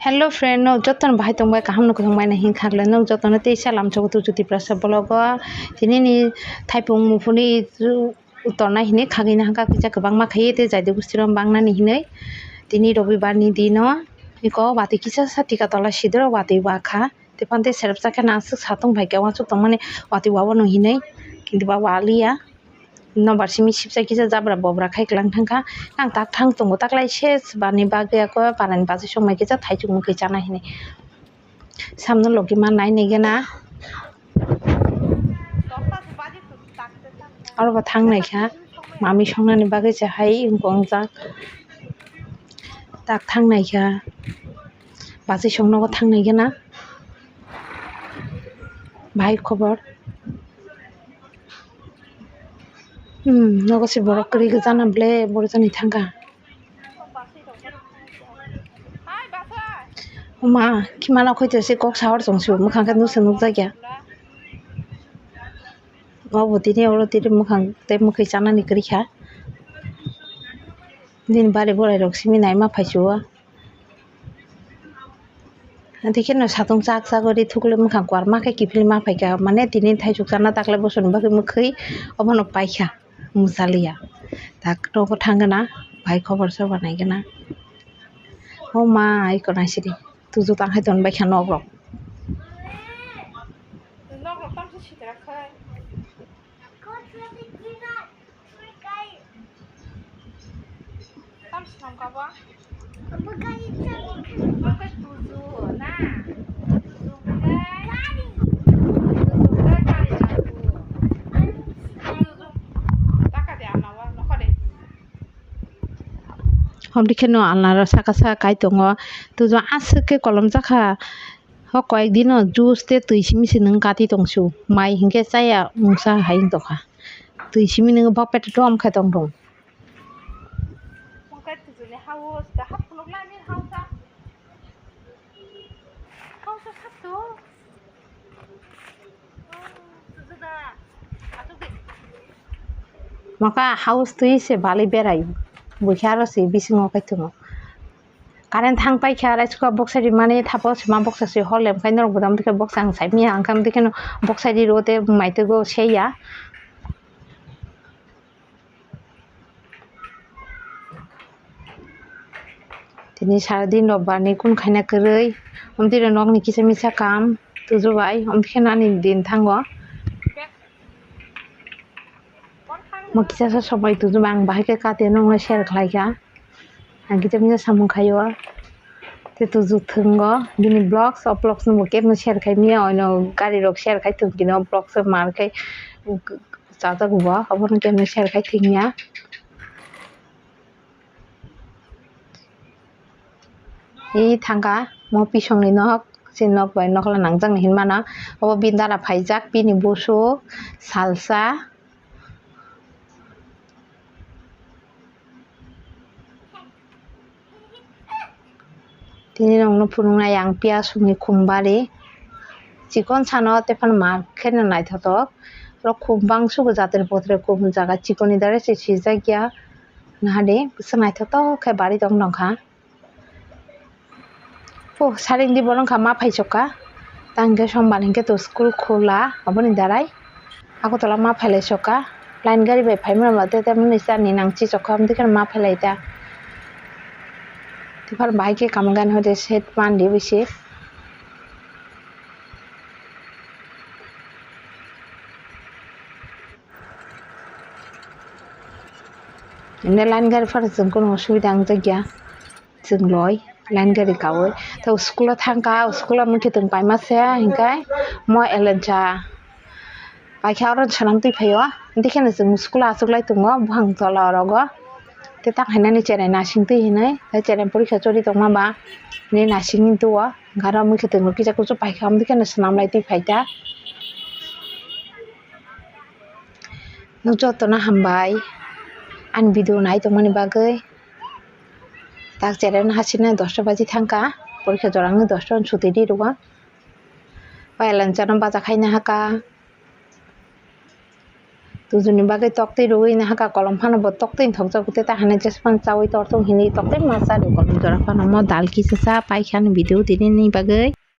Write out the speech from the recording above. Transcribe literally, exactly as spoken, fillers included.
Hello friend, no jotono bahai tongbai, kaham no kwthang bai na hin kha le, no jotono tei salam chogo tuju Tiprasa vlog o. Tini ni thaipung muphuni torna hini khagwi na hangka kisa kwbangma khai tei jaidi gusti rok bang nani hinwi. Tini robibar ni dino iko watwi kisa sa tika tola sidro watwi wa kha. Tei phante serep sa khe na aswk satung bai khe uansuk tongmani watwi wa o no hinwi, kintu ba wa liya. Nobar simi sibsa kisa jabra bobra khai klang thangkha. Ang tak thang tongo, taklai se bani bagwi ako parani bachai songmai kisa thaichuk mukhui chana hinwi. Samno logi ma nai nai gana. Aro bo thang nai kha. Mami songnani bagwi se hai wngkong jak. Tak thang nai kha. Bachai songno bo thang nai gana. Bahai khobor. Hmm, nogo se borok kwrwi gajana ble borok jani thangkha. Oma, khimano khoito se kok sahor chong se mwkhang khe nusa nukjakya. Obo tini oro tini mwkhang tei mwkhwi chanani kwrwi kha. Nini bari borai rok simi naima phaisu o. Hwnkhe no satung chak chak ri thukle mwkhang kwar ma khe kiphilma phaikha, mane tini thaichuk chana taklai bosoni bagwi mwkhwi obono paikha, mwchaliya. Tak nogo thang gana, bai khobor soba nai gana. O ma, ai ko nai sidi, tuju tang hai ton bai kha nok rok. Hom dikhe no alna ro saka saka kai tongo, tuju aswk khe kolom jakha. O koyek dino juice tei twi simi se nwng kati tongsu, mai hinkhe chaya mungsa hai wng tongkha. Twi simi nwng bak petrol dom khe tong tong. Maka house twi se bali berai, buikhe aro se bisingo kaitungo. Current thang paikha, raisuka boksai rimani thapo sima boksa se hor lemkhe norok bodam dikhe boksa ang saimanya, ang khe boksa riro tei maitwgo seiya. Tini sara din rok barni kun khaina kwrwi, omtwi rok nokni kisa misa kam tuju bai, omtwi kheno ani din thango. Mo kisa sa somoi tuju bai ang bahai khe kati no share khlai kha. Ang kisa misa samung khaio. Te tuju thwngo bini vlogs, o vlogs no bo kebo share khai manya, oino gari rok share khai thwng kino vlogs mar khai. Chajak bo, obono khe share khai thwngya. Ee thangkha mo pisongni nok, chini nok bai nokla nangjak hinmano. Obo bini dara phaijak, bini busu salsa. Tini nokno phunuknai ang piyasni khumbari. Chikon sano tephano ma kheno naithotok. Oro khum bangsugo jatir potre khum jaga chikonni dare se sijak ya. Nahade bwswk naithotok khe bari tong tongkha. Oh, saring di borok wngkha ma phaichokka. Tang khe sombar hinkhe to school khula aboni darai. Agartala ma phailai sokha. Line gari bai phaimani ba tei tamoni sani nang chichokha, amtwi kheno ma phailai ta. Tephar bahai khe kamal gani hoide set mandi bisi. Inde line gari phano chwng kono osubida wngjakya. Chwng loi line gari kaui. Tei school o thangkha, school o muikhwtwng paima se hinkhe mo elencha paikha oro swnam twi phaio. Hinkhe no chwng school o achuklai tongo buphang tola o rogo. Tei tak hainani cherai nasing twi hinwi, tei cherai porikha chori tongma ba hinwi nasing twi o. Hinkhe oro muikhwtwng rok kisa kuchuk paikha, hinkhe no swnam lai twi phaikha. Nwng jotono hambai ani video nai tongmani bagwi. Tak chereno hasina dosta baji thangkha, porikha jora wngwi dosta on suti ri rwo. O elenchano baja khaina hakha. Tujuni bagwi toktwi rwui nahaka kolom phano bo toktwi thokjago tei tahani jesa phano chaui tortung hinwi toktwi ma cha rw kolom jora phano mo dal kisa cha paikha ani video tini ni bagwi.